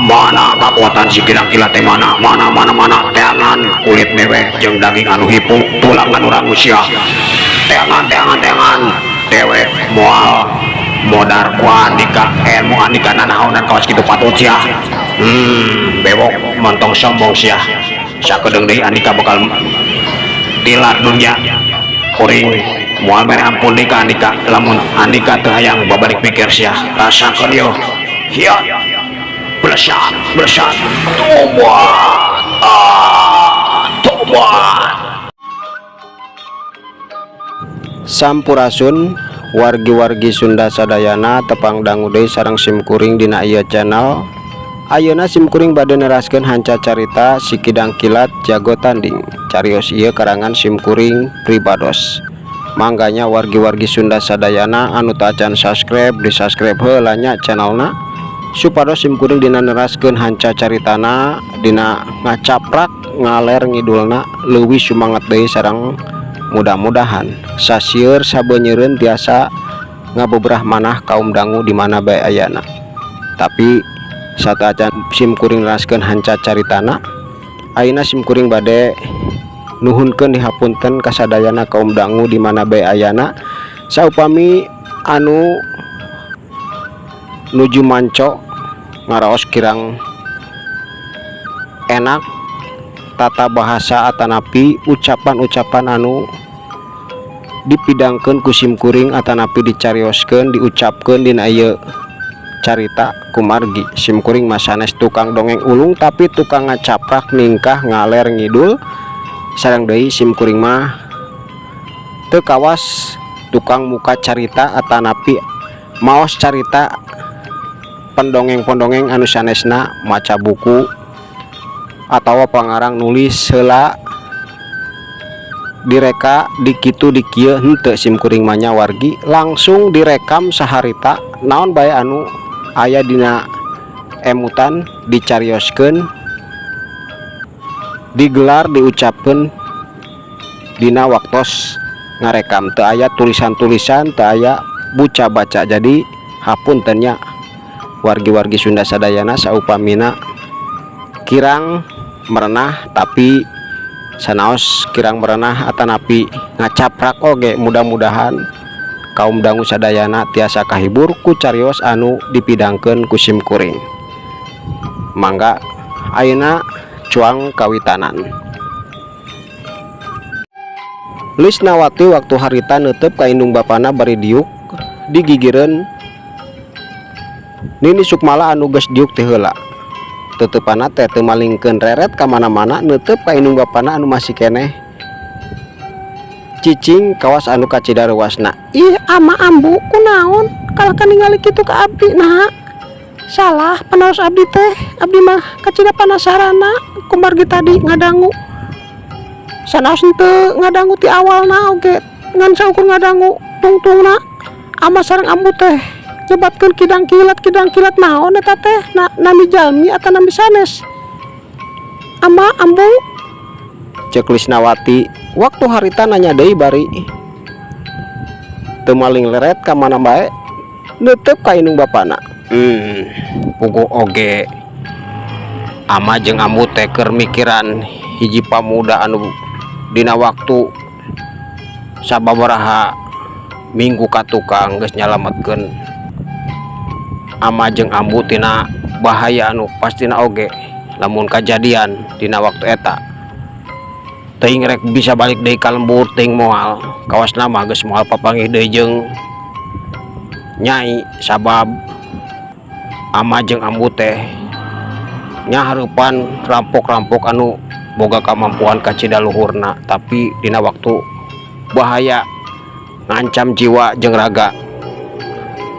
Mana kekuatan si Kidang Kilat teh, mana, mana, mana, mana? Teangan kulit dewek jeung daging anu hipu, tulang anu rangus sia. Teangan, teangan, teangan. Dewek moal modar ku andika, ilmu andika nanaonan kawas kitu patut sia. Bewok, montong sombong sia. Sakedeung deui andika bakal tilar dunya. Kuring moal mere ampun deui ka andika lamun andika teu hayang babalik pikir sia. Rasakeun yo. Hiya. Blesat, blesat. Tobat. Ah, tobat. Sampurasun wargi-wargi Sunda sadayana, tepang dangu deui sareng simkuring dina ieu channel. Ayeuna simkuring bade neraskeun hanca carita Si Kidang Kilat Jago Tanding. Carios ieu karangan simkuring pribados. Mangga nya, wargi-wargi Sunda sadayana anu tacan subscribe, di subscribe heula nya channelna, supados simkuring dina neraskeun hanca caritana, dina ngacaprak ngaler ngidulna leuwih sumangat deui, sareng mudah-mudahan sasieur sabenyeureun tiasa ngabeberah manah kaum dangu di mana bae ayana. Tapi sateuacan simkuring neraskeun hanca caritana, ayeuna simkuring bade nuhunkeun dihapunten kasadayana kaum dangu di mana bae ayana, saupami anu nuju manco ngaraos kirang enak tata bahasa atanapi ucapan-ucapan anu dipidangkeun ku simkuring atanapi dicarioskeun, diucapkeun dina ieu carita, kumargi simkuring mah sanes tukang dongeng ulung, tapi tukang ngacaprak ningkah ngaler ngidul. Sareng deui simkuring mah teu kawas tukang muka carita atanapi maos carita pendongeng-pendongeng anu sanesna maca buku atau pangarang nulis heula, direka dikitu dikieu. Henteu, simkuring mah nya, wargi, langsung direkam saharita. Naon bae anu aya dina emutan dicarioskeun, digelar, diucapkeun dina waktos ngarekam. Teu aya tulisan-tulisan, teu aya buca baca. Jadi hapunten nya, wargi-wargi Sunda sadayana, saupamina kirang merenah. Tapi sanaos kirang merenah atanapi ngacaprak oge, mudah-mudahan kaum dangu sadayana tiasa kahibur ku carios anu dipidangkeun ku simkuring. Mangga, ayeuna cuang kawitanan. Lisnawati waktu harita neuteup ka indung bapana bari diuk digigireun Nini Sukmala anu geus diuk ti heula. Teuteupana teh teu malingkeun reret ka mana-mana, neuteup ka indung bapana anu masih keneh cicing kawas anu kacida reuasna. Ih, ama, ambu, kunaon kalah ningali kitu ka abdi? Nah, salah panaros abdi teh? Abdi mah kacida panasarana kumargi tadi ngadangu, sanaos henteu ngadangu ti awalna oge, ngan saukur ngadangu tungtungna ama sareng ambu teh nyebatkeun Kidang Kilat, Kidang Kilat. Naon eta teh na, nami jalmi atau nami sanes, ama, ambu? Cek Lisnawati waktu harita nanya deui bari teu maling leret ka mana bae, neuteup ka indung bapana. Puguh oge ama jeung ambu teh keur mikiran hiji pamuda anu dina waktu sababaraha minggu ka tukang geus nyalametkeun ama jeung ambu tina bahaya anu pastina oge lamun kajadian dina waktu eta teuing rek bisa balik deui ka lembur teuing moal. Kawasna mah geus moal papanggih deui jeung nyai, sabab ama jeung ambu teh nyahareupan rampok-rampok anu boga kamampuan kacida luhurna. Tapi dina waktu bahaya ngancam jiwa jeung raga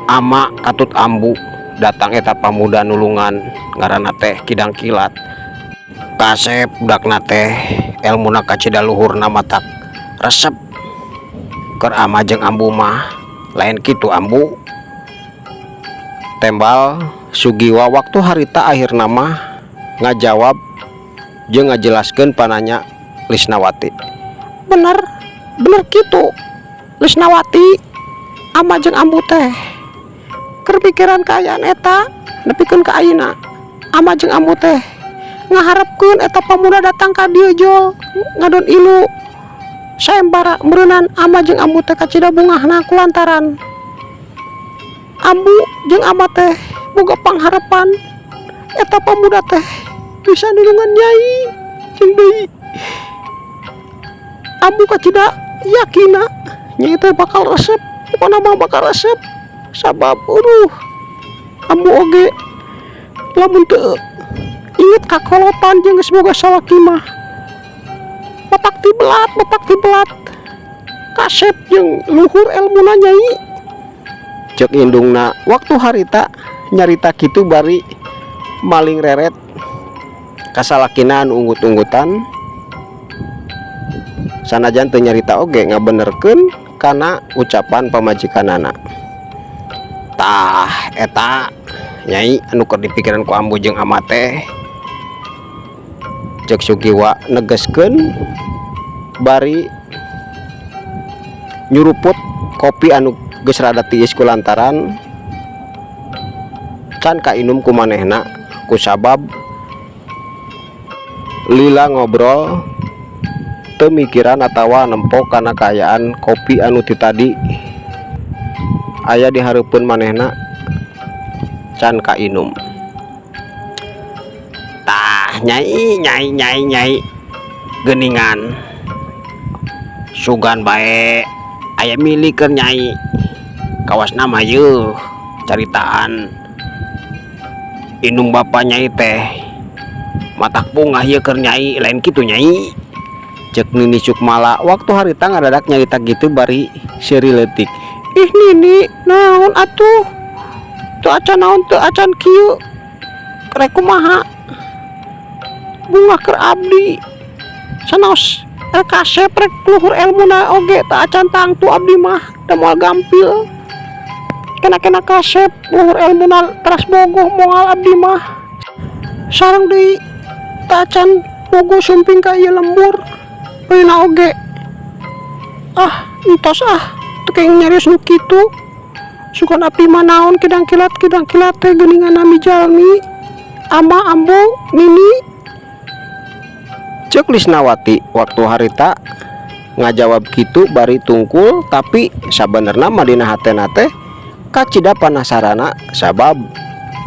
ama katut ambu, datang eta pamuda nulungan, ngaranna teh Kidang Kilat. Kasep budakna teh, elmuna kacida luhurna, matak resep keur ama jeung ambu mah. Lain kitu, ambu? Tembal Sugiwa waktu harita. Akhirna mah ngajawab jeung ngajelaskeun pananya Lisnawati. Bener, bener kitu, Lisnawati. Ama jeung ambu teh keur pikiran kaayaan eta nepikeun ka ayeuna. Ama jeung ambu teh ngaharepkeun eta pamuda datang ka dieu jol ngadon ilu sayembara. Meureunan ama jeung ambu teh kacida bungahna kulantaran ambu jeung ama teh boga pangharepan eta pamuda teh bisa nulungan Nyai. Jeung deui ambu kacida yakina Nyai teh bakal resep, pokona mah bakal resep, sabab aduh, ambu oge lamun teu inget kakolotan jeung geus boga salaki mah matak tibelat, matak tibelat kasep jeung luhur elmuna Nyai, cek indungna waktu harita nyarita kitu bari maling reret ka salakina anu unggut-unggutan. Sanajan teu nyarita oge ngabenerkeun kana ucapan pamajikanana. Tah, eta Nyai anu keur dipikiran ku ambu jeung ama teh, cek Sugiwa negeskeun bari nyuruput kopi anu geus rada tiis kulantaran can kainum ku manehna kusabab lila ngobrol, teu mikiran atawa nempo kana kaayaan kopi anu ti tadi aya di hareupeun manehna can kainum. Tah, Nyai, Nyai, Nyai, Nyai, geuningan sugan bae aya milikeun Nyai. Kawasna mah yeuh caritaan indung bapa Nyai teh matak bungah ieu keur Nyai, lain kitu, Nyai? Cek Nini Sukmala waktu harita ngadadak nyarita gitu bari seuri leutik. Ih, Nini, naon atuh? Teu acan naon, teu acan kieu. Rek kumaha? Bungah keur abdi. Sanaos rek kasep, rek luhur elmuna oge teu acan tangtu abdi mah, da moal gampil. Kena-kena kasep luhur elmuna teras bogoh moal abdi mah. Sareng deui teu acan bogoh sumping ka ieu lembur. Ayeuna oge. Ah, entos ah, teu kenging nyarios nu kitu. Sugan abdi mah naon, kidang kilat, kidang kilat teh geuningan nami jalmi. Ama, ambu, Nini. Cek Lisnawati waktu harita ngajawab kitu bari tungkul, tapi sabenerna mah dina hatena teh kacida panasarana, sabab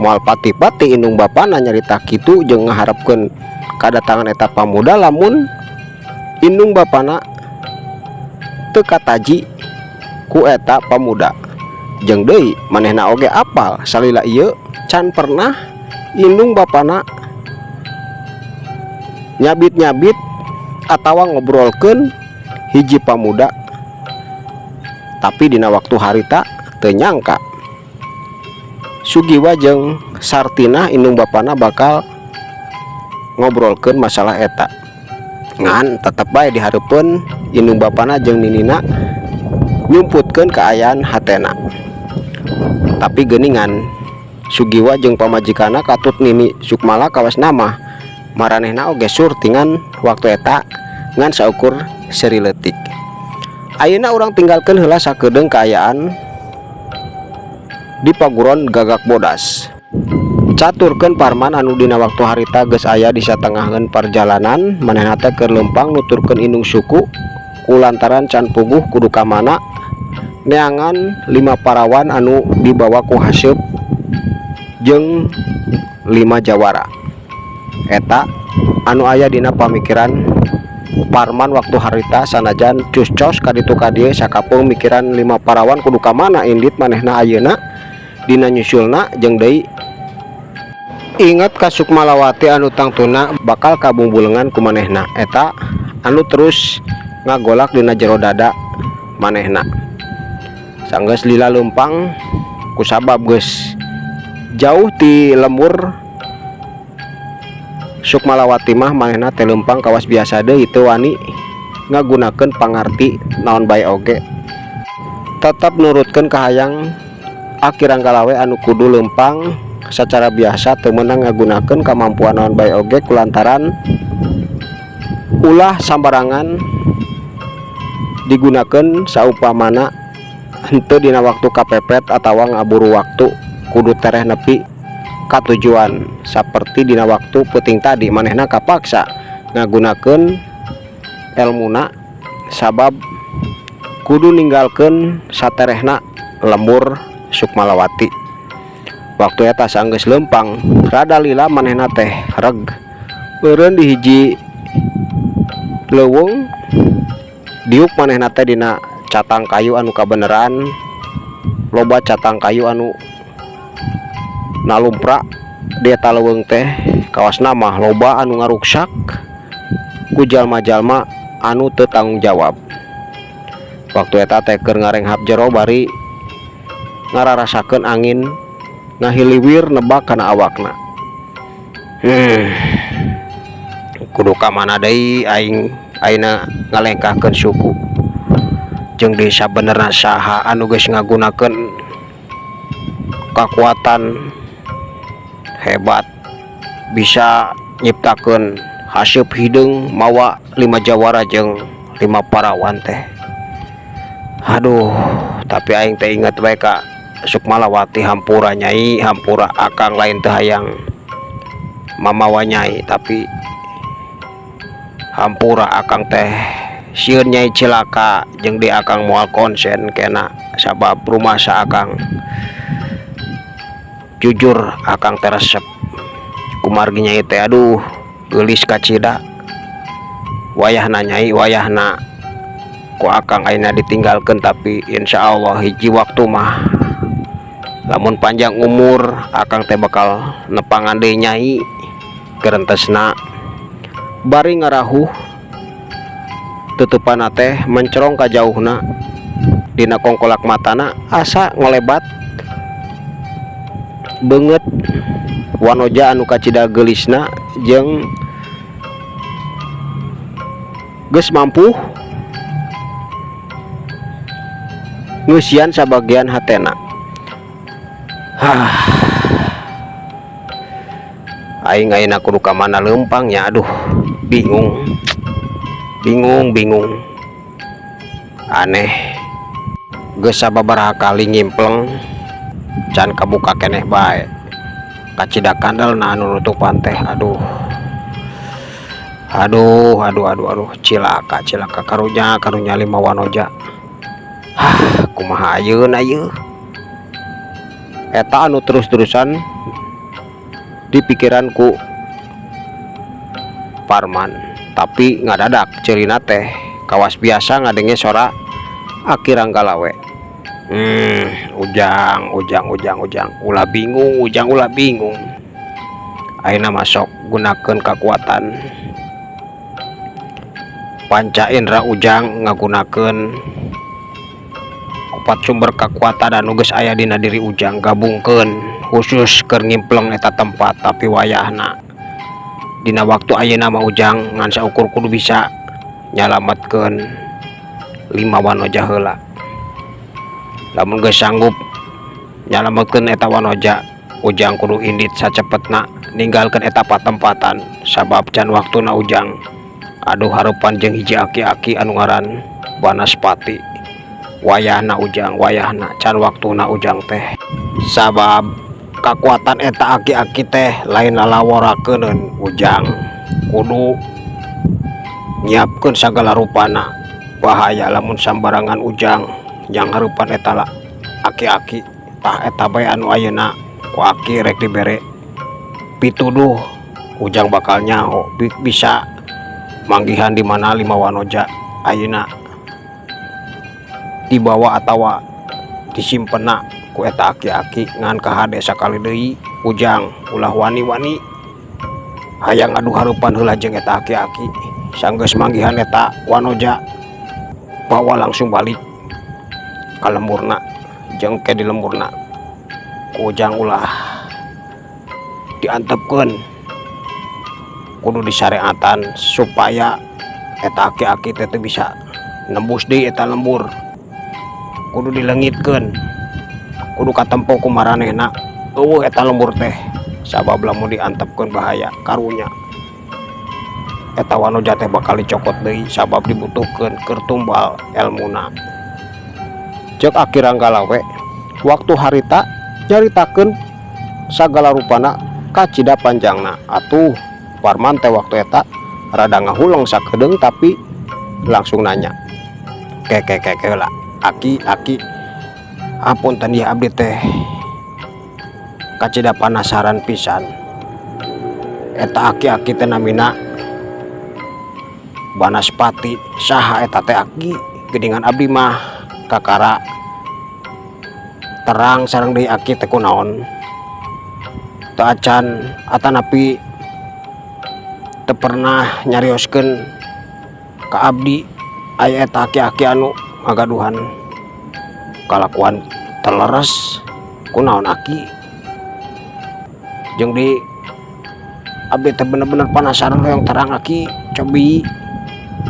moal pati-pati indung bapana nyarita kitu jeung ngaharepkeun kadatangan eta pamuda lamun indung bapana teu kataji ku eta pamuda. Jeung deui manehna oge apal salila ieu can pernah indung bapana nyabit-nyabit atawa ngobrolkeun hiji pamuda. Tapi dina waktu harita teu nyangka Sugiwa jeung Sartinah indung bapana bakal ngobrolkeun masalah eta. Ngan tetep bae dihareupeun indung bapana jeung ninina nyumputkeun kaayaan hatena. Tapi geuningan Sugiwa jeung pamajikanna katut Nini Sukmala kawasna mah maranehna oge surtingan waktu eta, ngan saukur seuri leutik. Ayeuna urang tinggalkeun heula sakedeung kaayaan di Paguron Gagak Bodas. Caturkeun Parman anu dina waktu harita geus aya di satengaheun parjalanan. Manehna teh keur leumpang nuturkeun indung suku kulantaran can puguh kudu ka mana neangan lima parawan anu dibawa ku haseup jeung lima jawara. Eta anu aya dina pamikiran Parman waktu harita, sanajan cuscos ka ditu ka dieu sakapeung mikiran lima parawan kudu ka mana indit manehna ayeuna dina nyusulna. Jeung deui inget ka Sukmalawati anu tangtuna bakal kabungbulengan ku manehna, eta anu terus ngagolak dina jero dada manehna. Sanggeus lila leumpang kusabab geus jauh ti lembur Sukmalawati mah manehna teh leumpang kawas biasa deui, teu wani ngagunakeun pangarti naon bae oge, tetep nurutkeun kahayang Aki Ranggalawe anu kudu leumpang sacara biasa, teu meunang ngagunakeun kamampuan naon bae oge kulantaran ulah sambarangan digunakeun saupamana henteu dina waktu kapepet atawa ngaburu waktu, kudu tereh nepi Katujuan saperti dina waktu peuting tadi, manehna kapaksa ngagunakeun elmuna sabab kudu ninggalkeun saterehna lembur Sukmalawati. Waktu eta sanggeus leumpang rada lila, manehna teh reg eureun di hiji leuweung. Diuk manehna teh dina catang kayu anu kabeneran loba catang kayu anu nalumpra di eta leuweung teh. Kawasna mah loba anu ngaruksak ku jalma-jalma anu teu tanggung jawab. Waktu eta teh keur ngarenghap jero bari ngararasakeun angin ngahiliwir nebak kana awakna. Kudu ka mana deui aing ayeuna ngalengkahkeun suku jeung deui? Sabenerna saha anu geus ngagunakeun kakuatan hebat bisa nyiptakeun haseup hideung mawa lima jawara jeung lima parawan teh? Aduh, tapi aing teh inget bae ka Sukmalawati. Hampura, Nyai, hampura. Akang lain teu hayang mamawa Nyai, tapi hampura, akang teh sieun Nyai cilaka jeung di akang moal konsen kena sabab rumasa akang. Jujur akang teh resep kumargi Nyai teh. Aduh, geulis kacida. Wayahna, Nyai, wayahna ku akang ayeuna ditinggalkeun, tapi insya Allah hiji waktu mah lamun panjang umur akang teh bakal nepangan deui Nyai, gerentesna. Bari ngarahuh, tutupanna teh mencerong ka jauhna. Dina kongkolak matana asa ngolebat beungeut wanoja anu kacida geulisna jeung geus mampu ngeusian sabagian hatena. Hah, aing ayeuna kudu ka mana leumpang nya? Aduh, bingung, bingung, bingung. Aneh, geus sababaraha kali ngimpleng can kabuka keneh bae. Kacida kandel anu nutupan teh. Aduh, aduh, aduh, aduh, aduh, cilaka, cilaka, karunya, karunya lima wanoja. Hah, kumaha ayeuna ieu? Eta anu terus-terusan dipikiran ku Parman, tapi ngadadak ceurina teh kawas biasa ngadenge sora Aki Ranggalawe. Ujang, Ujang, Ujang, Ujang, ulah bingung, Ujang, ulah bingung. Ayeuna masuk gunakeun kakuatan panca indera Ujang, ngagunakeun opat sumber kakuatan anu geus aya dina diri Ujang, gabungkeun khusus keur ngimpleng eta tempat. Tapi wayahna dina waktu ayeuna mah Ujang ngan saukur kudu bisa nyalametkeun lima wanoja heula. Lamun geus sanggup nyalametkeun eta wanoja, Ujang kudu indit sacepetna ninggalkeun eta patempatan sabab can waktuna Ujang adu harepan jeung hiji aki-aki anu ngaran Banaspati. Wayahna, Ujang, wayahna, can waktuna Ujang teh sabab kakuatan eta aki-aki teh lain lalaworakeun. Ujang kudu nyiapkeun sagala rupana. Bahaya lamun sambarangan Ujang yang harupan eta lah aki-aki. Tah, eta bae anu ayeuna ku aki rek dibere pituduh. Ujang bakal nyaho bisa manggihan di mana lima wanoja ayeuna dibawa atawa disimpenna ku eta aki-aki. Ngan kahade sakali deui, Ujang ulah wani-wani hayang adu harupan heula jeung eta aki-aki. Sanggeus manggihan eta wanoja, bawa langsung balik ka lemburna jeung ke di lemburna ku Ujang ulah diantepkeun, kudu disareatan supaya eta aki-aki teh teu bisa nembus deui eta lembur. Kudu dilengitkeun, kudu katempo ku maranehna euweuh eta lembur teh sabab lamun diantepkeun bahaya. Karunya eta wanoja teh bakal dicokot deui sabab dibutuhkeun keur tumbal elmuna, cek Aki Ranggalawe waktu harita nyaritakeun. Sagala rupana kacida panjangna. Atuh Parman teh waktu eta rada ngahuleng sakedeung, tapi langsung nanya, "Ke ke ke ke lah, Aki, Aki, apunten ya, abdi teh kacida penasaran pisan. Eta aki-aki teh namina Banaspati saha eta teh, Aki? Geuningan abdi mah kakara terang sareng deui Aki teh kunaon teu acan atanapi teu pernah nyarioskeun ka abdi aya eta aki-aki anu ngagaduhan kalakuan teu leres. Kunaon, Aki? Jeung di abdi teh bener-bener penasaran, hoyong terang, Aki. Cobi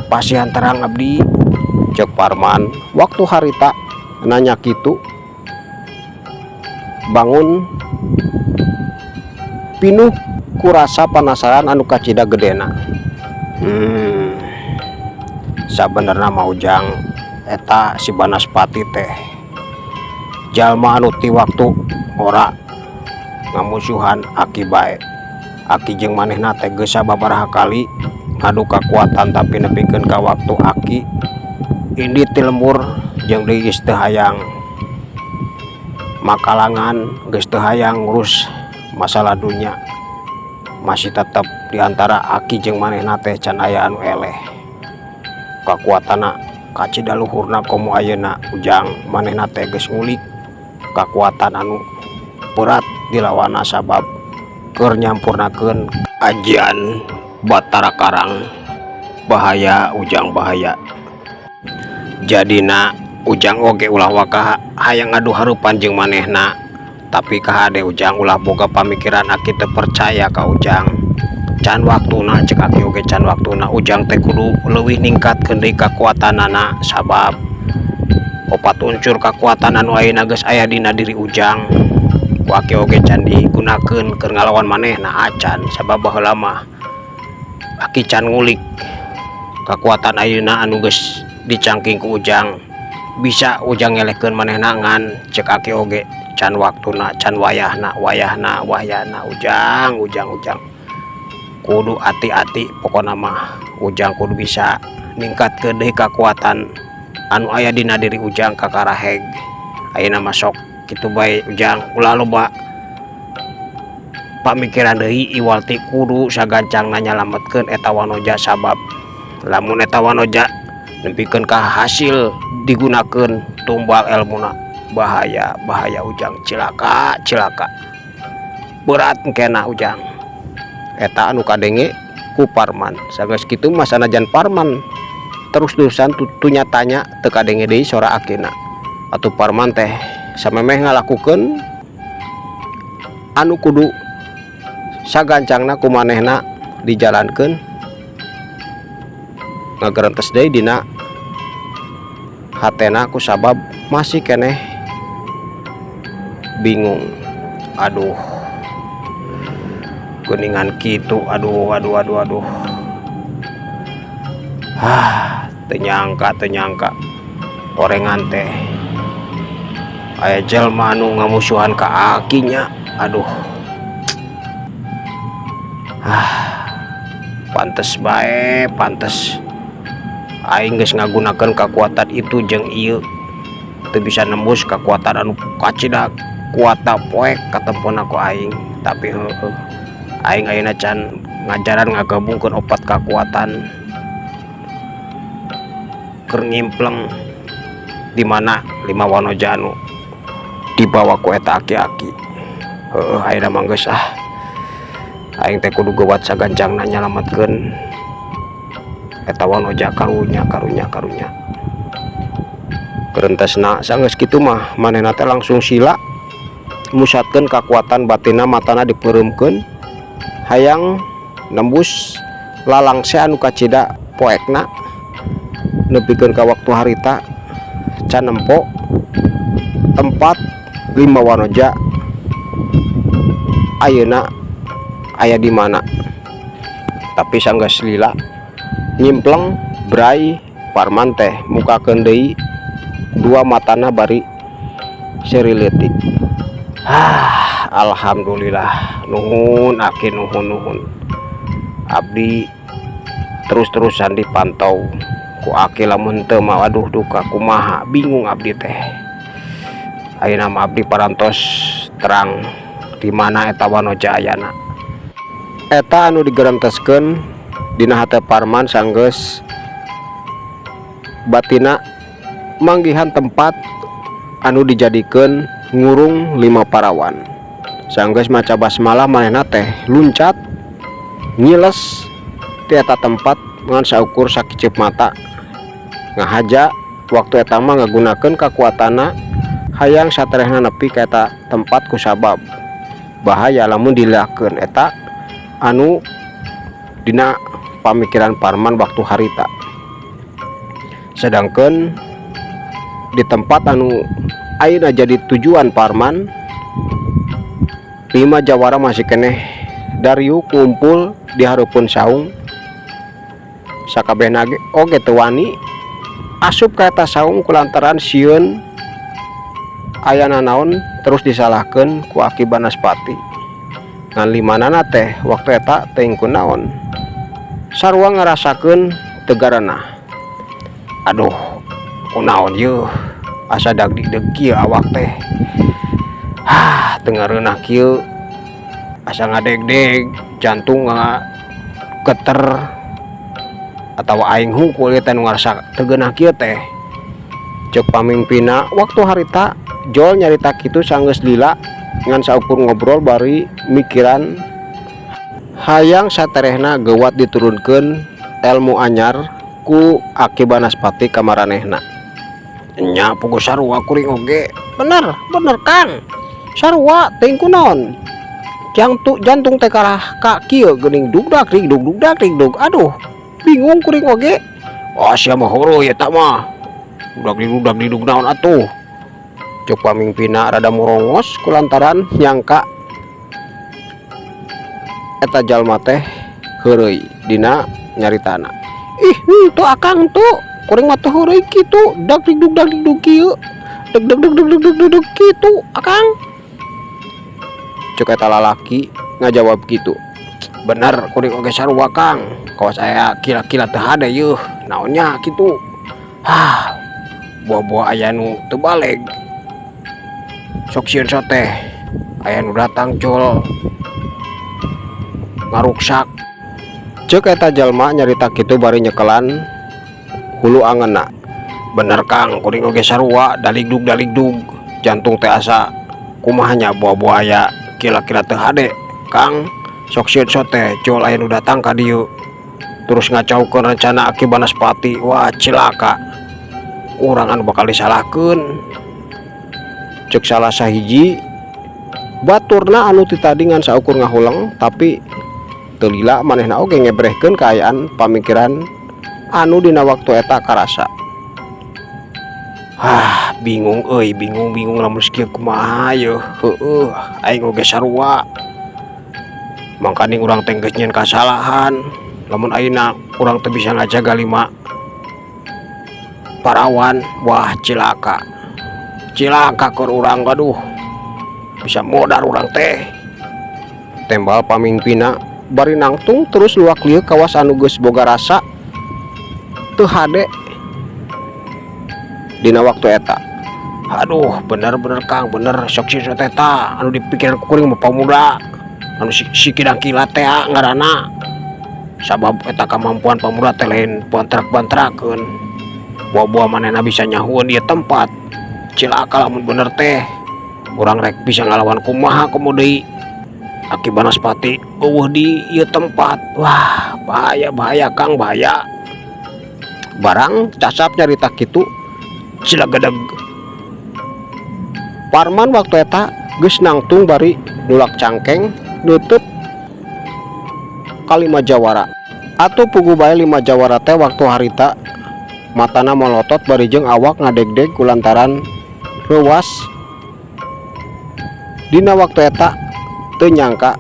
pasihan terang abdi," cek Parman. Waktu harita nanya kitu, bangun pinuh kurasa penasaran anu kacida gedena. Sabenerna mah, Ujang, eta si Banaspati teh jalma anu ti waktu ora ngamusuhan Aki bae. Aki jeung manehna teh geus sababaraha kali ngadu kakuatan, tapi nepikeun ka waktu Aki indit ti lembur jeung deui geus teu hayang makalangan, geus teu hayang ngurus masalah dunya, masih tetep di antara Aki jeung manehna teh can aya anu eleh. Kakuatanna kacida luhurna komo ayeuna, Ujang. Manehna teh geus ngulik kakuatan anu berat dilawanna, sabab keur nyampurnakeun ajian Batara Karang. Bahaya, Ujang, bahaya. Jadina Ujang oge ulah waka hayang ngadu harupan jeung manehna. Tapi kahade, Ujang, ulah boga pamikiran Aki teu percaya ka Ujang. Can waktuna, cek Aki oge can waktuna. Ujang teh kudu leuwih ningkatkeun deui kakuatanana, sabab opat unsur kakuatan anu ayeuna geus aya dina diri Ujang ku Aki oge can digunakeun keur ngalawan manehna acan, sabab baheula mah Aki can ngulik kakuatan ayeuna anu geus dicangking ku Ujang. Bisa Ujang ngelehkeun manehna, ngan cek Aki oge can waktuna, can wayahna, wayahna, wayahna. Ujang, Ujang, Ujang kudu hati-hati. Pokona mah Ujang kudu bisa ningkatkeun deui kakuatan anu aya dina diri Ujang kakara heg. Ayeuna mah sok kitu bae, Ujang, ulah loba pamikiran deui, iwal ti kudu sagancangna nyalametkeun eta wanoja, sabab lamun eta wanoja nepikeun ka hasil digunakeun tumbal elmuna, bahaya, bahaya, Ujang, cilaka, cilaka berat engkena, Ujang. Eta anu kadenge ku Parman. Sanggeus kitu mah, sanajan Parman terus-terusan tunya tanya, teu kadenge deui sora akina. Atuh Parman teh samemeh ngalakukeun anu kudu sagancangna ku manehna dijalankeun, ngagerentes deui dina hatena ku sabab masih keneh bingung. Aduh, geuningan kitu. Aduh, aduh, aduh, aduh. Ah, teu nyangka, teu nyangka orengan teh aya jelma anu ngamusuhan ka Aki nya. Aduh, ah, pantes bae, pantes aing geus ngagunakeun kakuatan itu jeung ieu teu bisa nembus kakuatan anu kacida kuatna, poek katempona ku aing. Tapi heueuh, aing ayeuna can ngajaran ngagabungkeun opat kakuatan keur ngimpleng di mana lima wanoja anu dibawa ku eta aki-aki. Heueuh, ayeuna mah geus ah, aing teh kudu geuwat sagancangna nyalametkeun eta wanoja. Karunya, karunya, karunya, gerentesna. Sanggeus kitu mah, manehna teh langsung sila musatkeun kakuatan batinna, matana dipeureumkeun, hayang nembus lalangse anu kacida poekna. Nepikeun ka waktu harita can nempo tempat lima wanoja ayeuna aya di mana. Tapi sanggeus lila nyimpleng bray, Parman teh mukakeun deui dua matana bari seuri leutik. Ah. Alhamdulillah, nuhun Aki, nuhun, nuhun. Abdi terus-terusan dipantau ku Aki. Lamun teu mah, aduh, duka kumaha, bingung abdi teh. Ayeuna mah abdi parantos terang di mana eta wanoja ayana. Eta anu digerenteskeun dina hate Parman sanggeus batina manggihan tempat anu dijadikeun ngurung lima parawan. Sanggeus maca basmalah, manehna teh luncat ngiles ti eta tempat ngan saukur sakiceup mata ngahaja. Waktu eta mah ngagunakeun kakuatanna hayang saterehna nepi ka eta tempat kusabab bahaya lamun dilakeun. Eta anu dina pamikiran Parman waktu harita. Sedangkan di tempat anu ayeuna jadi tujuan Parman, lima jawara masih keneh dariuk ngumpul di hareupeun saung. Sakabehna ge oge teu wani asup ka eta saung kulantaran sieun aya nanaon terus disalahkeun ku Aki Banaspati. Ngan limanana teh waktu eta teuing kunaon sarua ngarasakeun teu garanah. Aduh, kunaon yeuh, asa dagdikdeg kieu awak teh. Hah, teu ngareunah kieu, asa ngadegdeg, jantung geter, atawa aing hungkul ieu teh nu ngarasa teu geunah kieu teh, ceuk pamimpinna waktu harita. Jol nyarita kitu sanggeus lila ngan saukur ngobrol bari mikiran hayang saterehna geuwat diturunkeun elmu anyar ku Aki Banaspati ka maranehna. Nya, puguh sarua kuring oge. Bener, bener, Kang, sarua. Teuing kunaon jantung jantung teh kalah ka kieu geuning, dugdak dugdug dugdak dugdug. Aduh, bingung kuring oge. Oh, sia mah heureui eta mah, dugdak dugdak dugdug naon atuh, ceuk pamimpinna rada morongos kulantaran nyangka eta jalma teh heureuy dina nyaritana. Ih, henteu, Akang, tuh kuring mah teu heureuy kitu, dag dugdug dag dugdug kieu, deg deg deg deg deg deg deg kitu, Akang, ceuk eta lalaki ngajawab kitu. Bener, kuring oge sarua, Kang, kawas aya kila-kila teu hade yeuh, naonnya kitu. Hah, buah-buah aya nu teu baleg. Sok sieun teh aya nu datang jol ngaruksak, ceuk eta jalma nyarita kitu bari nyekelan hulu angeunna. Bener, Kang, kuring oge sarua, daligdug daligdug jantung teh asa kumaha nya, buah-buah aya kila-kila teu hade, Kang. Sok sieun teh jol aya nu datang ka dieu terus ngacaukeun rencana Aki Banaspati. Wah, cilaka, urang anu bakal disalahkeun, ceuk salah sahiji baturna anu ti tadi ngan saukur ngahuleng, tapi teu lila manehna oge ngebrehkeun kaayaan pamikiran anu dina waktu eta karasa. Hah, bingung euy, bingung, bingung. Lamun kieu kumaha yeuh? Heueuh, aing oge sarua. Mangkaning urang teh geus nyieun kasalahan. Lamun ayeuna urang teu bisa ngajaga lima parawan, wah, cilaka, cilaka keur urang. Aduh, bisa modar urang teh, tembal pamimpinna bari nangtung terus luak lieu kawas anu geus boga rasa teu hade dina waktu eta. Aduh, bener-bener, Kang, bener. Sok sih teh ta anu dipikiran ku kuring mah pamuda anu si Kidang Kilat teh ngaranna, sabab eta kamampuan pamuda teh lain bantrak-bantrakeun. Buah-buah manehna bisa nyahueun ieu tempat. Cilaka lamun bener teh. Urang rek bisa ngalawan kumaha komo deui Aki Banaspati euweuh di ieu tempat? Wah, bahaya, bahaya, Kang, bahaya. Barang cacap nyarita kitu, cilagedeg Parman waktu eta geus nangtung bari nulak cangkeng nutup kalima jawara. Atuh puguh bae lima jawara teh waktu harita matana molotot bari jeung awak ngadegdeg kulantaran reuwas. Dina waktu eta teu nyangka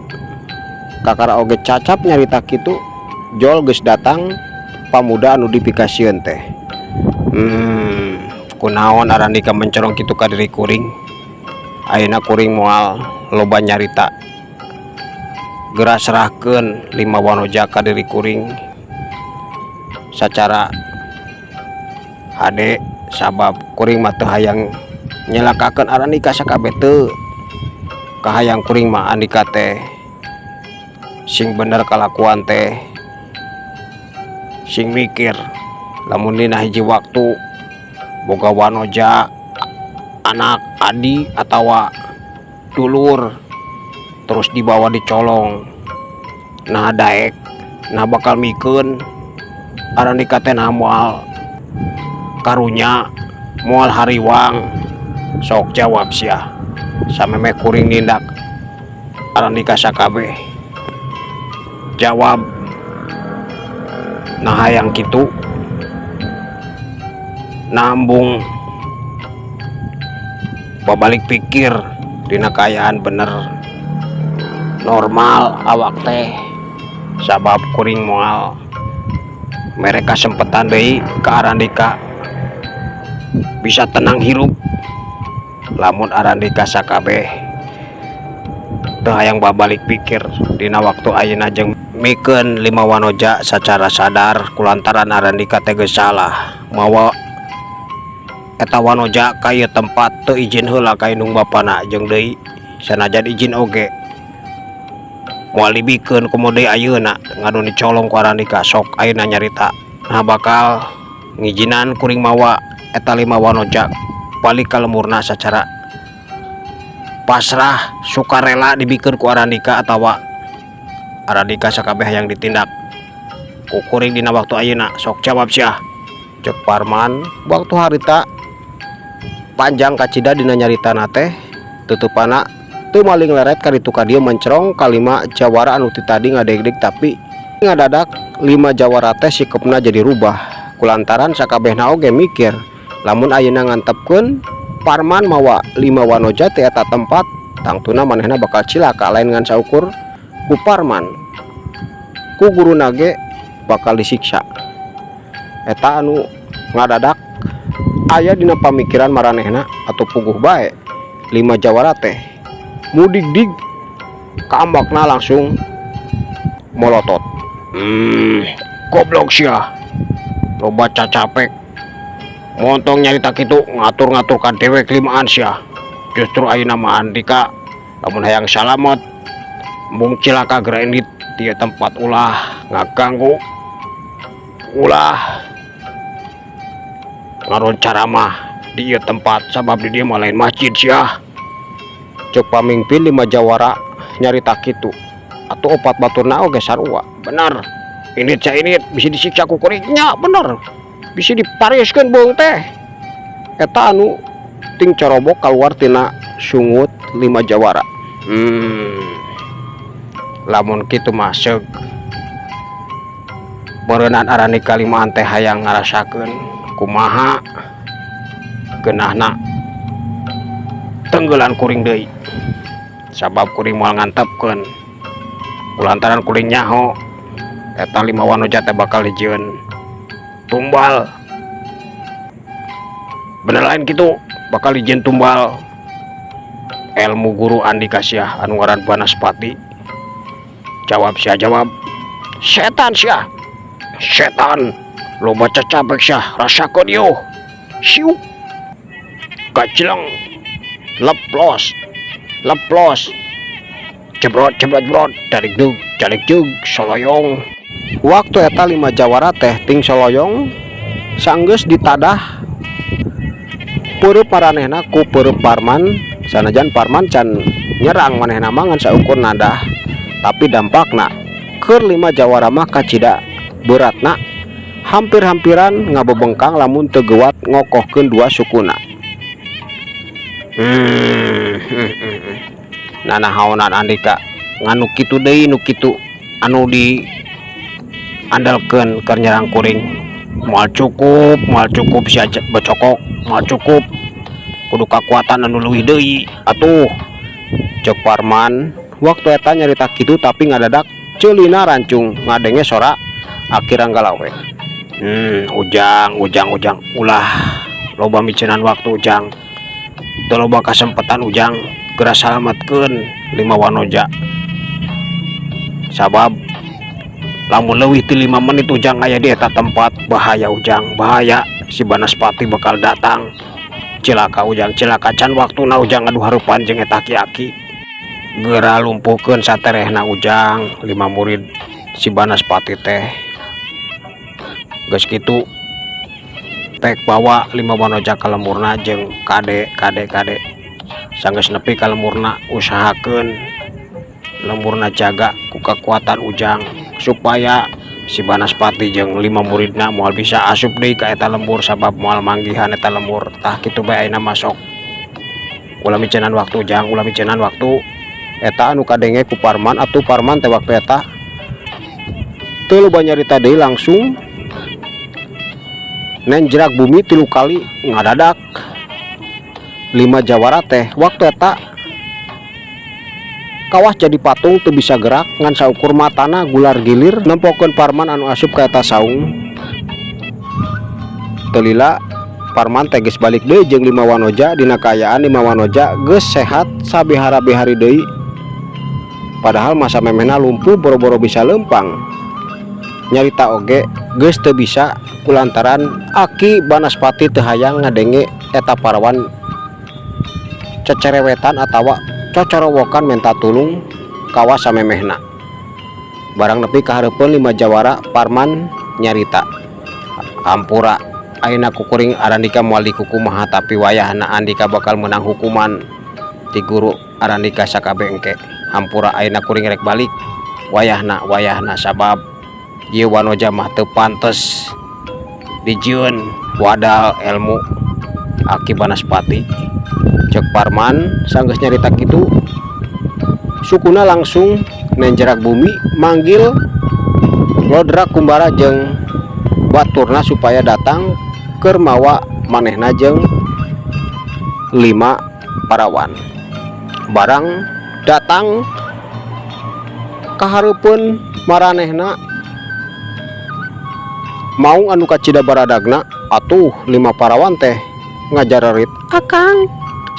kakara oge cacap nyarita kitu jol geus datang pamuda anu dipikasieun teh. Kunaon arandika mencorong kitu ka diri kuring? Ayeuna kuring moal Loba nyarita, geura serahkeun lima wanoja ka diri kuring sacara hade, sabab kuring mah teu hayang nyelakakeun Arandika sakabeh. Teu kahayang kuring mah Andika teh sing bener kalakuan teh, sing mikir lamun dina hiji waktu boga wanoja, anak, adi, atawa dulur, terus dibawa dicolong. Nah, daek, nah bakal mikeun Arandika teh? Nah, moal karunya, moal hariwang? Sok jawab sia, samemeh kuring nindak Arandika sakabeh. Jawab, nah hayang kitu? Embung babalik pikir dina kaayaan bener normal awak teh, sabab kuring moal mere kasempetan deui ka Arandika bisa tenang hirup lamun Arandika sakabeh teu hayang babalik pikir dina waktu ayeuna jeung mikeun lima wanoja sacara sadar, kulantaran Arandika teh geus salah mawa eta wanoja ka ieu tempat teu izin heula ka indung bapana. Jeung deui sanajan izin oge moal dibikeun. Komo deui ayeuna ngadon dicolong ku Arandika. Sok ayeuna nyarita, nah bakal ngijinan kuring mawa eta lima wanoja balik ka lemburna sacara pasrah sukarela dibikeun ku Arandika, atawa Arandika sakabeh hayang ditindak ku kuring dina waktu ayeuna? Sok jawab sia, cek Parman. Waktu harita panjang kacida dina nyaritana teh, tutupana teu maling leret kaditu ka dieu mencerong kalima jawara anu ti tadi ngadegdeg, tapi ngadadak lima jawara teh sikepna jadi rubah, kulantaran sakabehna oge mikir lamun ayeuna ngantepkeun Parman mawa lima wanoja ti eta tempat, tangtuna manehna bakal cilaka. Lain ngan saukur ku Parman, ku guruna ge bakal disiksa. Eta anu ngadadak aya dina pamikiran maranehna atau puguh bae lima jawara teh mudigdig kaambakna langsung molotot. Goblok sia, loba cacapek, montong nyarita kitu ngatur-ngatur ka dewek limaan sia. Justru ayeuna mah Andika lamun hayang salamet, embung cilaka, geura indit di tempat, ulah ngaganggu, ulah ngaron caramah di ieu tempat, sabab di dieu mah lain masjid sia, cek pamimpin lima jawara nyarita kitu. Atau opat baturna oge sarua, bener ini sia, ini bisa disiksa ku kuring nya, bener bisa dipariskeun beung teh. Eta anu ting corobok keluar tina sungut lima jawara. Lamun kitu mah seug beureunan Arandika limaan teh hayang ngarasakeun kumaha geunahna tenggelan kuring deui, sabab kuring moal ngantepkeun, kulantaran kuring nyaho eta lima wanoja teh bakal dijieun tumbal. Bener lain kitu? Bakal dijieun tumbal ilmu guru Andika sia anu ngaran Banaspati. Jawab sia, jawab. Setan sia, setan, loba cacapek sia, rasakeun ieu. Siuk, kacileng, leplos leplos, jebrot jebrot jebrot, dari dug jalik jug soloyong. Waktu eta lima jawara teh ting soloyong sanggeus ditadah peureub maranehna ku peureub Parman. Sanajan Parman can nyerang manehna mah, ngan saukur nadah, tapi dampakna keur lima jawara mah kacida beratna, hampir-hampiran ngabebengkang lamun teu geuwat ngokohkeun dua sukuna. Nanahaonan Andika nganu kitu deui, nu kitu anu di andalkeun keur nyerang kuring? Moal cukup, moal cukup sia becokok, moal cukup, kudu kakuatan anu leuwih deui atuh, cek Parman. Waktu eta nyarita kitu, tapi ngadadak ceulina rancung ngadenge sora Aki Ranggalawe. Ujang, Ujang, Ujang, ulah loba miceunan waktu, Ujang, teu loba kasempatan, Ujang. Geura salametkeun lima wanoja, sabab lamun leuwih ti 5 menit Ujang aya di eta tempat, bahaya, Ujang, bahaya. Si Banaspati bakal datang. Cilaka, Ujang, cilaka. Can waktuna Ujang adu hareupan jeung eta aki-aki. Geura lumpuhkeun saterehna, Ujang, lima murid si Banaspati teh. Geus kitu pek bawa lima wanoja ka lemburna jeung kade, kade, kade. Sanggeus nepi ka lemburna, usahakeun lemburna jaga ku kekuatan Ujang supaya si Banaspati jeung lima muridna moal bisa asup deui ka eta lembur, sabab moal manggihan eta lembur. Tah, kitu bae ayeuna masuk. Ulah micenan waktu, Jang, ulah micenan waktu. Eta anu kadenge ku Parman. Atuh Parman teh waktu eta teu loba nyarita deui, langsung nenjrak bumi tilu kali. Ngadadak lima jawara teh waktu eta kawas jadi patung, teu bisa gerak, ngan saukur matana gular gilir nempokeun Parman anu asup ka eta saung. Teu lila Parman teh geus balik deui jeung lima wanoja dina kaayaan lima wanoja geus sehat sabihara-bihari deui, padahal masa memehna lumpuh, boro-boro bisa leumpang, nyarita oge geus teu bisa kulantaran Aki Banaspati teu hayang ngadenge eta parawan cecerewetan atawa cocorowokan menta tulung kawas samemehna. Barang nepi ka hareupeun lima jawara, Parman nyarita, "Hampura, ayeuna ku kuring Arandika moal dikukumaha, tapi wayahna Andika bakal menang hukuman ti guru Arandika sakabeh engke. Hampura, ayeuna kuring rek balik wayahna, wayahna, sabab ieu wanoja mah teu pantes dijieun wadal ilmu Aki Banaspati," cek Parman. Sanggeus nyarita kitu, sukuna langsung nenjerak bumi manggil Lodra Kumbara jeung baturna supaya datang keur mawa manehna jeung lima parawan. Barang datang kahareupeun maranehna maung anu kacida baradagna, atuh lima parawan teh ngajararit, "Akang,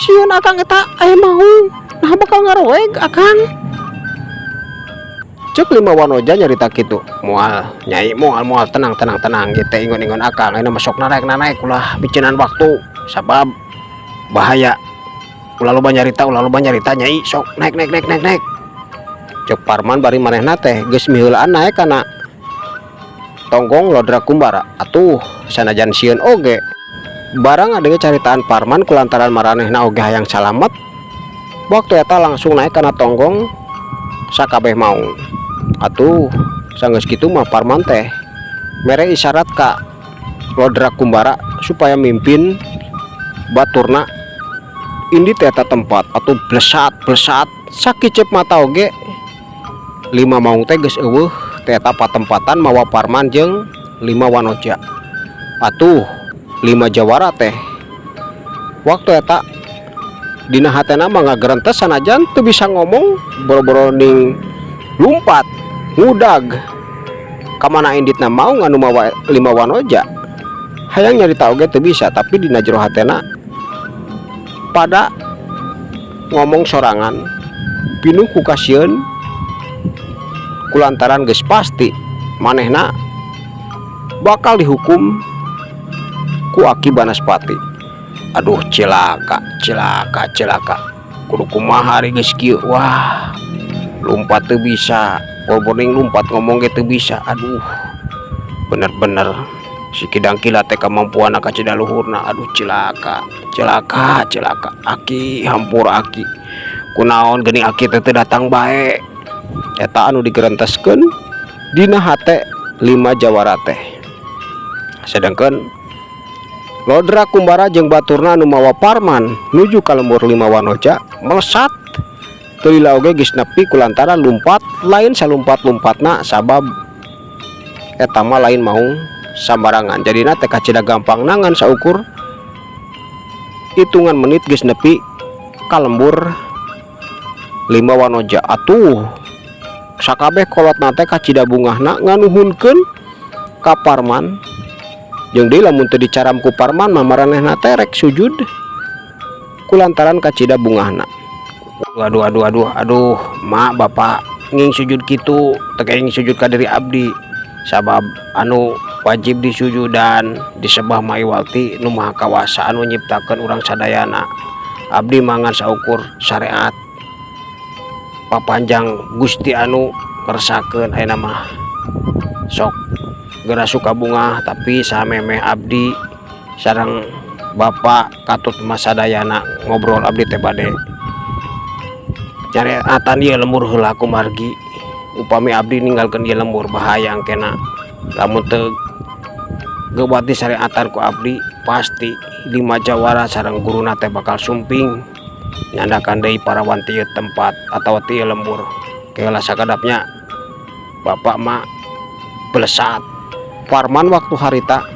sieun, Akang, eta aya maung. Nah, bakal ngaroeg, Akang," cek lima wanoja nyarita kitu. "Moal, Nyai, moal, moal. Tenang, tenang, tenang gitu. Ingon-ingon Akang. Ayeuna masuk naik naik, ulah micenan waktu sabab bahaya. Ulah loba nyarita, ulah loba nyarita, Nyai. Sok naik, naik, naik, naik, naik," cek Parman bari manehna teh geus miheulaan naek kana tonggong Lodra Kumbara. Atuh sanajan sieun oge, barang adanya caritaan Parman, kulantaran maranehna oge hayang salamet, waktu eta langsung naik kana tonggong sakabeh maung. Atuh sanggeus kitu mah Parman teh mere isyarat ka Lodra Kumbara supaya mimpin baturna indit eta tempat. Atau blesat blesat, sakicep mata oge lima maung teh geus euweuh teh eta patempatan mawa Parman jeung lima wanoja. Atuh lima jawara teh waktu eta dina hatena mah ngagerentes, sanajan teu bisa ngomong, boro-boro ning lumpat ngudag kamana inditna maung anu mawa lima wanoja. Hayang nyarita oge teu bisa, tapi dina jero hatena pada ngomong sorangan pinuh ku kasieun kulantaran geus pasti manehna bakal dihukum ku Aki Banaspati. "Aduh, cilaka, cilaka, cilaka. Kudu kumaha ari geus kieu? Wah, lumpat teu bisa, boro-boro lumpat, ngomong ge teu bisa. Aduh, bener-bener si Kidang Kilat teh kamampuan kacida luhurna. Aduh, cilaka, cilaka, cilaka. Aki, hampura, Aki. Kunaon geuning Aki teh teu datang bae?" Eta anu digerenteskeun dina hate lima jawara teh. Sedangkan Lodra Kumbara jeung baturna anu mawa Parman nuju ka lembur lima wanoja melesat. Teu lila oge geus nepi kulantaran lumpat lain salumpat-lumpatna, sabab eta mah lain maung sambarangan, jadina teh kacida gampang, ngan saukur hitungan menit geus nepi ka lembur lima wanoja. Atuh sakabeh kolotna teh kacida bungahna nganuhunkeun ka Parman, jeung deui lamun teu dicaram ku Parman mah maranehna teh rek sujud kulantaran kacida bungahna. Aduh, aduh, aduh, aduh, Mak, Bapak nging sujud kitu teu kenging sujud ka diri abdi, sabab anu wajib disujudan, disembah mah iwal ti Nu Maha Kawasa anu nyiptakeun urang sadayana. Abdi mah ngan saukur syariat papanjang Gusti anu ngersakeun. Ayeuna mah sok geura suka bungah, tapi samemeh abdi sareng Bapak katut emak sadayana ngobrol, abdi teh bade nyareatan ieu lembur heula, kumargi upami abdi ninggalkeun ieu lembur bahaya engkena. Lamun teu geubat disareatan ku abdi, pasti lima jawara sareng guruna teh bakal sumping nyandakan deui parawan ti ieu tempat atawa ti ieu lembur. Keula sakadapnya, Bapak, Mak, belesat. Parman waktu harita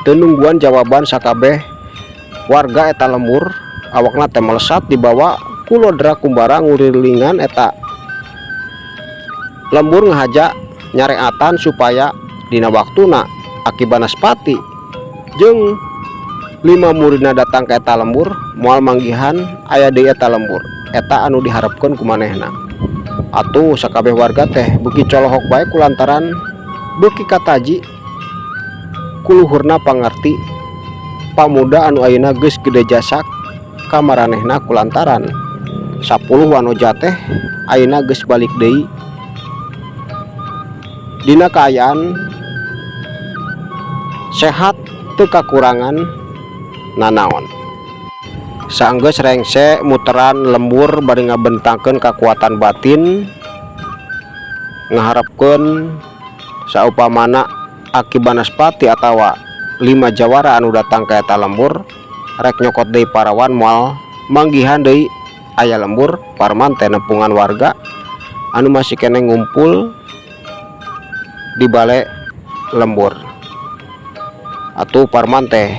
teu nungguan jawaban sakabeh warga eta lembur, awakna teh melesat dibawa ku Lodra Kumbara ngurilingan eta lembur, ngahaja nyareatan supaya dina waktuna Aki Banaspati jeung lima muridna datang ka eta lembur moal manggihan aya deui eta lembur. Eta anu diharepkeun ku manehna. Atuh sakabeh warga teh beuki colohok bae kulantaran beuki kataji ku luhurna pangarti pamuda anu ayeuna geus gede jasa ka maranehna, kulantaran 10 wanoja teh ayeuna geus balik deui dina kaayaan sehat, teu kakurangan nanaon. Saenggeus rengse muteran lembur bari ngabentangkeun kakuatan batin, ngaharepkeun saupamana Aki Banaspati atawa lima jawara anu datang ka eta lembur rek nyokot deui parawan moal manggihan deui aya lembur, Parman teh nepungan warga anu masih keneh ngumpul di bale lembur. Atuh Parman teh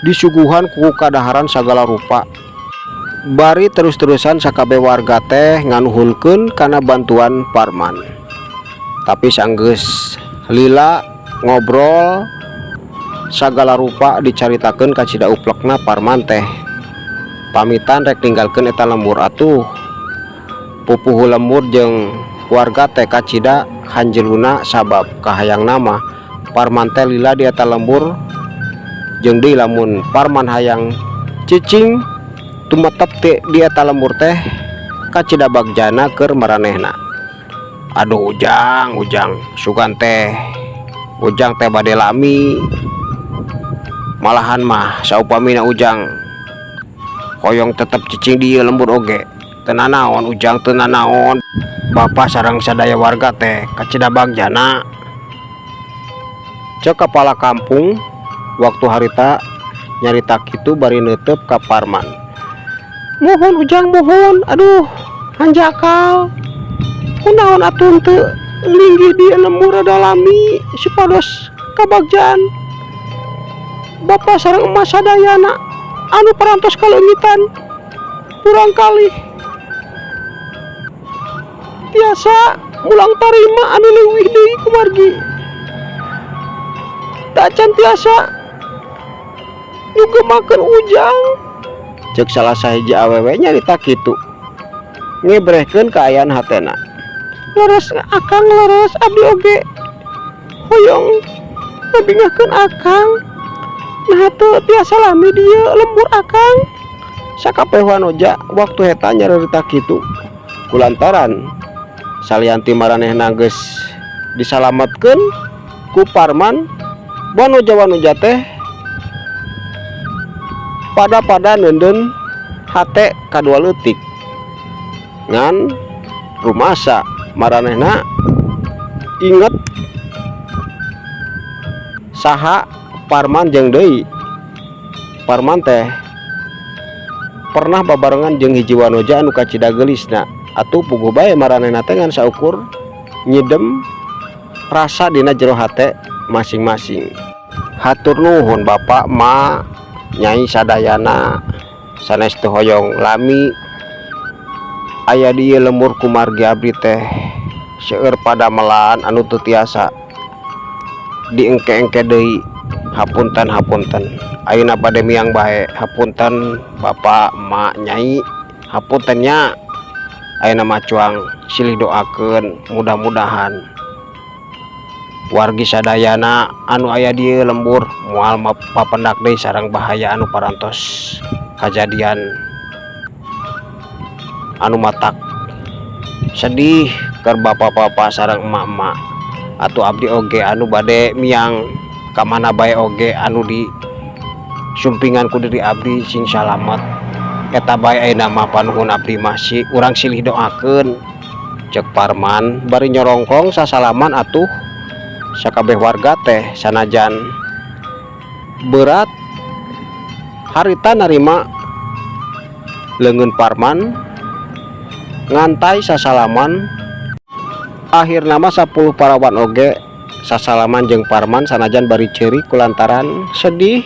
disuguhan ku kadaharan sagala rupa, bari terus-terusan sakabeh warga teh nganuhunkeun kana bantuan Parman. Tapi sanggeus lila ngobrol sagala rupa dicaritakeun kacida uplekna, Parman teh pamitan rek ninggalkeun eta lembur. Atuh pupuhu lembur jeung warga teh kacida hanjeluna, sabab kahayangna mah Parman teh lila di eta lembur, jeung deui lamun Parman hayang cicing tumetep di eta lembur teh kacida bagjana keur maranehna. "Aduh, Ujang, Ujang, sugan teh Ujang teh bade lami. Malahan mah saupamina Ujang hoyong tetep cicing di ieu lembur oge teu nanaon, Ujang, teu nanaon. Bapak sareng sadaya warga teh kacida bagjana," cek kepala kampung waktu harita nyarita kitu bari neuteup ka Parman. "Muhun, Ujang, muhun. Aduh, hanjakal, kunaon atuh teu linggih di lembur rada lami supados kabagjaan Bapak sareng emak sadayana anu parantos kaleungitan murangkalih tiasa mulang tarima anu leuwih deui, kumargi tacan tiasa nyugemakeun Ujang," cek salah sahiji awewe nyarita kitu ngebrehkeun kaayaan hatena. "Leres, Akang, leres. Abdi oge hoyong ngabingahkeun Akang. Nah, teu tiasa lami di ieu lembur, Akang," sakabeh wanoja waktu eta nyarita kitu kulantaran salian ti maranehna geus disalametkeun ku Parman, wanoja-wanoja teh pada-pada neundeun hate kadua leutik. Ngan rumasa maranehna inget saha Parman, jeung deui Parman teh pernah babarengan jeung hiji wanoja anu kacida geulisna. Atuh puguh bae maranehna teh ngan saukur nyidem rasa dina jero hate masing-masing. "Hatur nuhun, Bapak, Ma, Nyai sadayana. Sanes teu hoyong lami aya di ieu lembur, kumargi abdi teh seueur padamelan anu teu tiasa diengke-engke deui. Hapunten, hapunten, ayeuna bade miang bae. Hapunten, Bapak, Emak, Nyai, hapunten nya." Ayeuna mah cuang silih doakeun, mudah-mudahan wargi sadayana anu aya di lembur moal papendak deui sareng bahaya anu parantos kajadian anu matak sedih keur bapak-bapak sareng emak-emak atau abdi oge anu bade miang ka mana bae oge, anu di sumpingan ku diri abdi sing salamet. Eta bae ayeuna mah panuhun abdi masih urang silih doakeun," cek Parman bari nyorongkong sasalaman. Atuh sakabeh warga teh sanajan berat harita narima leungeun Parman, ngantai sasalaman. Akhirna mah 10 parawan oge sasalaman jeung Parman, sanajan bari ceurik kulantaran sedih.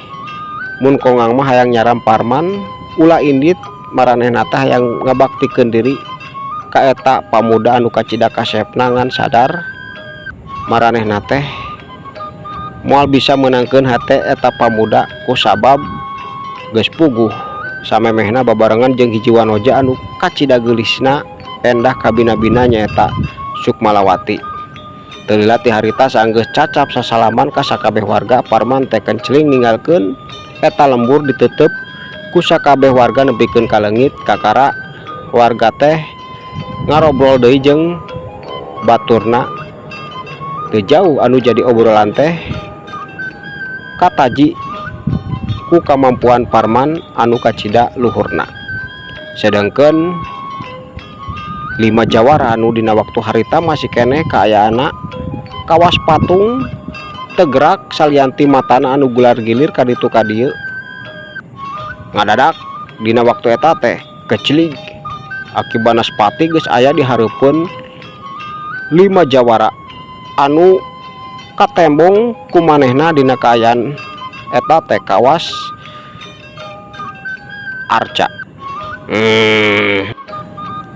Mun kongang mah hayang nyaram Parman ulah indit, maranehna teh hayang ngabaktikeun diri ka eta pamuda anu kacida kasepna, ngan sadar maranehna teh moal bisa meunangkeun hate eta pamuda kusabab geus puguh samemehna babarengan jeung hiji wanoja anu kacida geulisna, endah kabina-bina, nyaeta Sukmalawati. Teu lila ti harita, saenggeus cacap sasalaman ka sakabeh warga, Parman teh kenceling ninggalkeun eta lembur, ditutup ku sakabeh warga nepikeun ka leungit. Kakara warga teh ngarobrol deui jeung baturna. Teu jauh anu jadi obrolan teh kataji ku kamampuan Parman anu kacida luhurna, sedangkan lima jawara anu dina waktu harita masih keneh kaayaanna kawas patung, teu gerak salianti matana anu gular gilir ka ditu ka dieu. Ngadadak dina waktu eta teh kecelig Aki Banaspati geus aya di hareupeun lima jawara anu katembong ku manehna dina kaayaan eta teh kawas arca.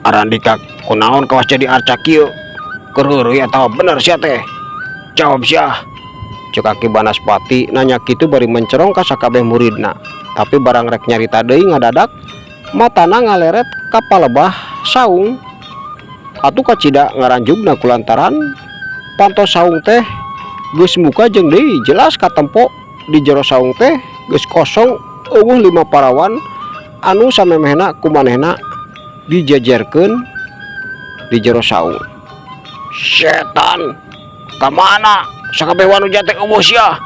Arandika kunaon kawas jadi arca kieu? Keur heureuy atawa bener sia teh? Jawab sia," cek Aki Banaspati nanya kitu bari mencerong ka sakabeh muridna. Tapi barang rek nyarita deui, ngadadak matana ngaleret ka palebah saung. Atuh kacida ngaranjugna kulantaran pantos saung teh geus muka jeung deui jelas katempo di jero saung teh geus kosong, euweuh lima parawan anu samemehna ku manehna dijejerkeun di jero saung. "Setan, ka mana sakabeh wanoja teh? Euweuh sia,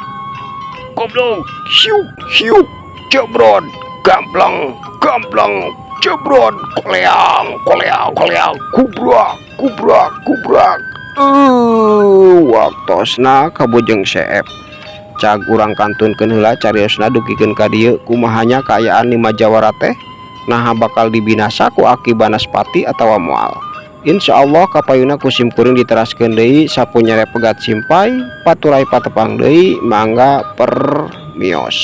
goblok!" Siuk siuk, jebrod, gambleng gambleng, jebrod, koleang koleang koleang, kubrak kubrak kubrak. Waktosna kabujeng seep. Cag urang kantunkeun heula cariosna dugikeun ka dieu. Kumaha nya kaayaan lima jawara teh? Naha bakal dibinasa ku Aki Banaspati atawa moal? Insya Allah kapayuna ku simkuring diteraskeun deui. Sapunyere pegat simpay paturay patepang deui. Mangga permios.